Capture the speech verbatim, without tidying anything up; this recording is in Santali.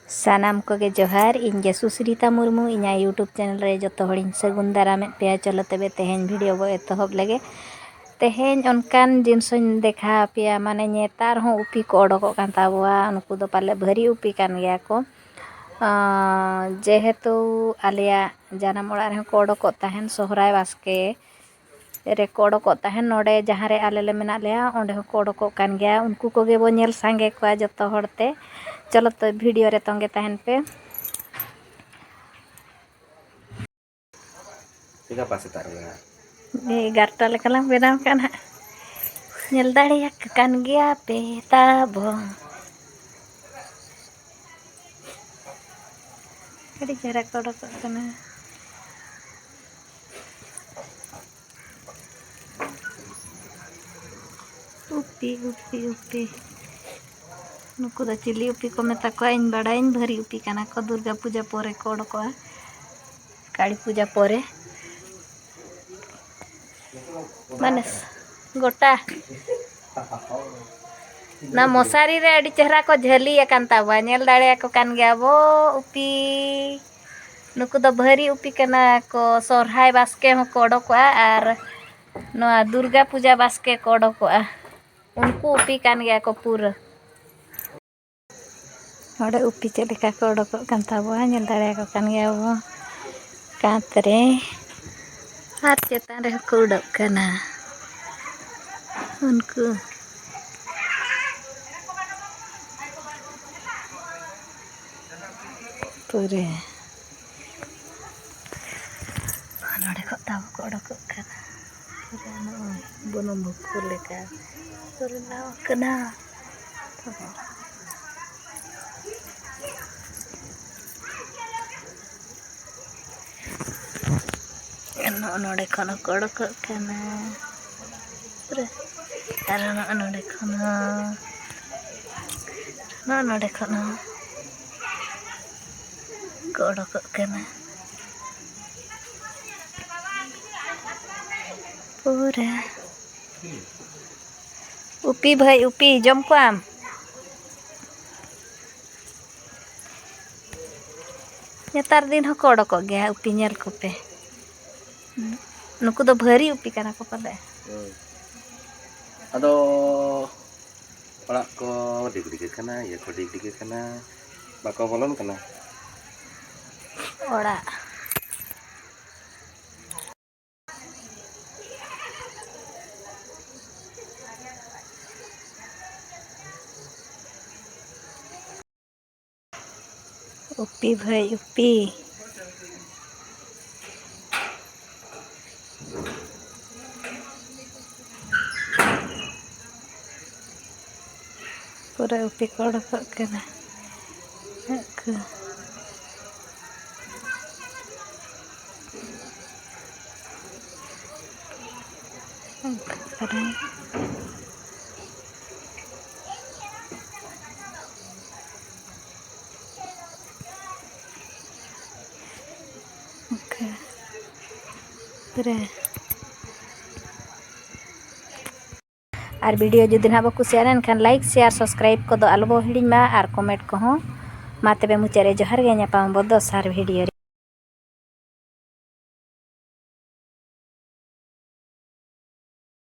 ᱥᱟᱱᱟᱢ ᱠᱚᱜᱮ ᱡᱚᱦᱟᱨ, ᱤᱧ ᱜᱮ ᱥᱩᱥᱨᱤᱛᱟ ᱢᱩᱨᱢᱩ, ᱤᱧᱟᱹᱜ YouTube channel ᱨᱮ ᱡᱚᱛᱚ ᱦᱚᱲᱤᱧ ᱥᱟᱹᱜᱩᱱ ᱫᱟᱨᱟᱢᱮᱫ ᱯᱮᱭᱟ᱾ ᱪᱚᱞᱚ ᱛᱚᱵᱮ ᱛᱮᱦᱮᱧ video ᱵᱚ ᱮᱛᱚᱦᱚᱵ ᱞᱮᱜᱮ᱾ ᱛᱮᱦᱮᱧ ᱚᱱᱠᱟᱱ ᱡᱤᱱᱤᱥᱤᱧ ᱫᱮᱠᱷᱟᱣ ᱟᱯᱮᱭᱟ, ᱢᱟᱱᱮ ᱱᱮᱛᱟᱨ ᱦᱚᱸ ᱩᱯᱤ ᱠᱚ ᱚᱰᱚᱠᱚᱜ ᱠᱟᱱ ᱛᱟᱵᱚᱣᱟ, ᱩᱱᱠᱩ ᱫᱚ ᱯᱟᱞᱮ ᱵᱷᱟᱹᱨᱤ ᱩᱯᱤ ᱠᱟᱱ ᱜᱮᱭᱟ ᱠᱚ᱾ ᱟᱸ, ᱡᱮᱦᱮᱛᱩ ᱟᱞᱮᱭᱟᱜ ᱡᱟᱱᱟᱢ ᱚᱲᱟᱜ ᱨᱮᱦᱚᱸ ᱠᱚ ᱚᱰᱚᱠᱚᱜ ᱛᱟᱦᱮᱱ, ᱥᱚᱦᱨᱟᱭ ᱵᱟᱥᱠᱮ ᱨᱮᱠᱚ ᱚᱰᱚᱠᱚᱜ ᱛᱟᱦᱮᱱ, ᱱᱚᱰᱮ ᱡᱟᱦᱟᱸ ᱨᱮ ᱟᱞᱮ ᱞᱮ ᱢᱮᱱᱟᱜ ᱞᱮᱭᱟ ᱚᱸᱰᱮ ᱦᱚᱸᱠᱚ ᱚᱰᱚᱠᱚᱜ ᱠᱟᱱ ᱜᱮᱭᱟ᱾ ᱩᱱᱠᱩ ᱠᱚᱜᱮ ᱵᱚ ᱧᱮᱞ ᱥᱟᱸᱜᱮ ᱠᱚᱣᱟ ᱡᱚᱛᱚ ᱦᱚᱲ ᱛᱮ᱾ ᱪᱚᱞᱚ ᱛᱚ video ᱨᱮ ᱛᱚᱸᱜᱮ ᱛᱟᱦᱮᱱ ᱯᱮ᱾ ᱪᱮᱫᱟᱜ ᱯᱟᱥᱮ ᱛᱟᱨ ᱢᱮᱱᱟᱜᱼᱟ? ᱮᱜᱟᱨᱚᱴᱟ ᱞᱮᱠᱟ ᱞᱟᱝ ᱵᱮᱱᱟᱣ ᱠᱟᱜᱼᱟ ᱱᱟᱦᱟᱜ᱾ ᱧᱮᱞ ᱫᱟᱲᱮᱭᱟᱠᱚ ᱠᱟᱱ ᱜᱮᱭᱟ ᱯᱮ ᱛᱟᱵᱚ᱾ ᱟᱹᱰᱤ ᱪᱮᱦᱨᱟ ᱠᱚ ᱚᱰᱚᱠᱚᱜ ᱠᱟᱱᱟ᱾ ᱩᱯᱤ, ᱩᱯᱤ, ᱩᱯᱤ᱾ ᱱᱩᱠᱩ ᱫᱚ ᱪᱤᱞᱤ ᱩᱯᱤ ᱠᱚ ᱢᱮᱛᱟ ᱠᱚᱣᱟ? ᱤᱧ ᱵᱟᱲᱟᱭᱟᱹᱧ, ᱵᱷᱟᱹᱨᱤ ᱩᱯᱤ ᱠᱟᱱᱟ ᱠᱚ᱾ ᱫᱩᱨᱜᱟ ᱯᱩᱡᱟ ᱯᱚᱨᱮ ᱠᱚ ᱚᱰᱚᱠᱚᱜᱼᱟ, ᱠᱟᱹᱲᱤ ᱯᱩᱡᱟ ᱯᱚᱨᱮ᱾ ᱢᱟᱱᱮ ᱜᱚᱴᱟ᱾ ᱚᱱᱟ ᱢᱚᱥᱟᱨᱤ ᱨᱮ ᱟᱹᱰᱤ ᱪᱮᱦᱨᱟ ᱠᱚ ᱡᱷᱟᱹᱞᱤ ᱟᱠᱟᱱ ᱛᱟᱵᱚᱣᱟ, ᱧᱮᱞ ᱫᱟᱲᱮᱭᱟᱠᱚ ᱠᱟᱱ ᱜᱮᱭᱟ ᱵᱚ ᱩᱯᱤ᱾ ᱱᱩᱠᱩ ᱫᱚ ᱵᱷᱟᱹᱨᱤ ᱩᱯᱤ ᱠᱟᱱᱟ ᱠᱚ, ᱥᱚᱨᱦᱟᱭ ᱵᱟᱥᱠᱮ ᱦᱚᱸᱠᱚ ᱚᱰᱚᱠᱚᱜᱼᱟ ᱟᱨ ᱱᱚᱣᱟ ᱫᱩᱨᱜᱟ ᱯᱩᱡᱟ ᱵᱟᱥᱠᱮ ᱠᱚ ᱚᱰᱚᱠᱚᱜᱼᱟ᱾ ᱩᱱᱠᱩ ᱩᱯᱤ ᱠᱟᱱ ᱜᱮᱭᱟ ᱠᱚ ᱯᱩᱨᱟᱹ᱾ ᱱᱚᱰᱮ ᱩᱯᱤ ᱪᱮᱫ ᱞᱮᱠᱟ ᱠᱚ ᱚᱰᱚᱠᱚᱜ ᱠᱟᱱ ᱛᱟᱵᱚᱣᱟ, ᱧᱮᱞ ᱫᱟᱲᱮᱭᱟᱠᱚ ᱠᱟᱱ ᱜᱮᱭᱟ ᱵᱚ ᱠᱟᱸᱛ ᱨᱮ᱾ ᱟᱨ ᱪᱮᱛᱟᱱ ᱨᱮᱦᱚᱸ ᱠᱚ ᱩᱰᱟᱹᱜ ᱠᱟᱱᱟ ᱩᱱᱠᱩ᱾ ᱯᱩᱨᱟᱹ ᱱᱚᱰᱮ ᱠᱷᱚᱱ ᱛᱟᱵᱚ ᱠᱚ ᱚᱰᱚᱠᱚᱜ ᱠᱟᱱᱟ᱾ ᱯᱩᱨᱟᱹ ᱱᱚᱜᱼᱚᱭ ᱵᱩᱱᱩᱢ ᱵᱷᱩᱠᱩ ᱞᱮᱠᱟ ᱯᱩᱨᱟᱹ ᱱᱟᱣᱟ ᱠᱟᱱᱟ᱾ ᱱᱚᱜᱼᱚ ᱱᱚᱰᱮ ᱠᱷᱚᱱ ᱦᱚᱸᱠᱚ ᱚᱰᱚᱠᱚᱜ ᱠᱟᱱᱟ᱾ ᱯᱩᱨᱟᱹ ᱟᱨ ᱱᱚᱜᱼᱚ ᱱᱚᱰᱮ ᱠᱷᱚᱱ ᱦᱚᱸ, ᱱᱚᱜᱼᱚ ᱱᱚᱰᱮ ᱠᱷᱚᱱ ᱦᱚᱸ ᱠᱚ ᱚᱰᱚᱠᱚᱜ ᱠᱟᱱᱟ᱾ ᱯᱩᱨᱟᱹ ᱩᱯᱤ ᱵᱷᱟᱹᱭ, ᱩᱯᱤ ᱡᱚᱢ ᱠᱚᱣᱟᱢ? ᱱᱮᱛᱟᱨ ᱫᱤᱱ ᱦᱚᱸᱠᱚ ᱚᱰᱚᱠᱚᱜ ᱜᱮᱭᱟ ᱩᱯᱤ, ᱧᱮᱞ ᱠᱚᱯᱮ᱾ ᱱᱩᱠᱩ ᱫᱚ ᱵᱷᱟᱹᱨᱤ ᱩᱯᱤ ᱠᱟᱱᱟ ᱠᱚ ᱯᱟᱞᱮ᱾ ᱦᱩᱸ᱾ ᱟᱫᱚ ᱚᱲᱟᱜ ᱠᱚ ᱰᱤᱜᱽᱰᱤᱜᱟᱹ ᱠᱟᱱᱟ, ᱤᱭᱟᱹ ᱠᱚ ᱰᱤᱜᱽᱰᱤᱜᱟᱹ ᱠᱟᱱᱟ, ᱵᱟᱠᱚ ᱵᱚᱞᱚᱱ ᱠᱟᱱᱟ᱾ ᱚᱲᱟᱜ᱾ ᱩᱯᱤ ᱵᱷᱟᱹᱭ ᱩᱯᱤ᱾ ᱯᱩᱨᱟᱹ ᱩᱯᱤ ᱠᱚ ᱚᱰᱚᱠᱚᱜ ᱠᱟᱱᱟ᱾ ᱦᱟᱹᱜ ᱠᱚ᱾ ᱚᱱᱠᱟ ᱠᱟᱱᱟ᱾ ᱚᱱᱠᱟ᱾ ᱯᱩᱨᱟᱹ᱾ ᱟᱨ video ᱡᱩᱫᱤ ᱱᱟᱦᱟᱜ ᱵᱚ ᱠᱩᱥᱤᱭᱟᱜᱼᱟ, ᱮᱱᱠᱷᱟᱱ like, share, subscribe ᱠᱚᱫᱚ ᱟᱞᱚ ᱵᱚ ᱦᱤᱲᱤᱧ ᱢᱟ ᱟᱨ comment ᱠᱚᱦᱚᱸ᱾ ᱢᱟ ᱛᱚᱵᱮ ᱢᱩᱪᱟᱹᱫ ᱨᱮ ᱡᱚᱦᱟᱨ ᱜᱮ, ᱧᱟᱯᱟᱢ ᱟᱵᱚ ᱫᱚᱥᱟᱨ video ᱨᱮ᱾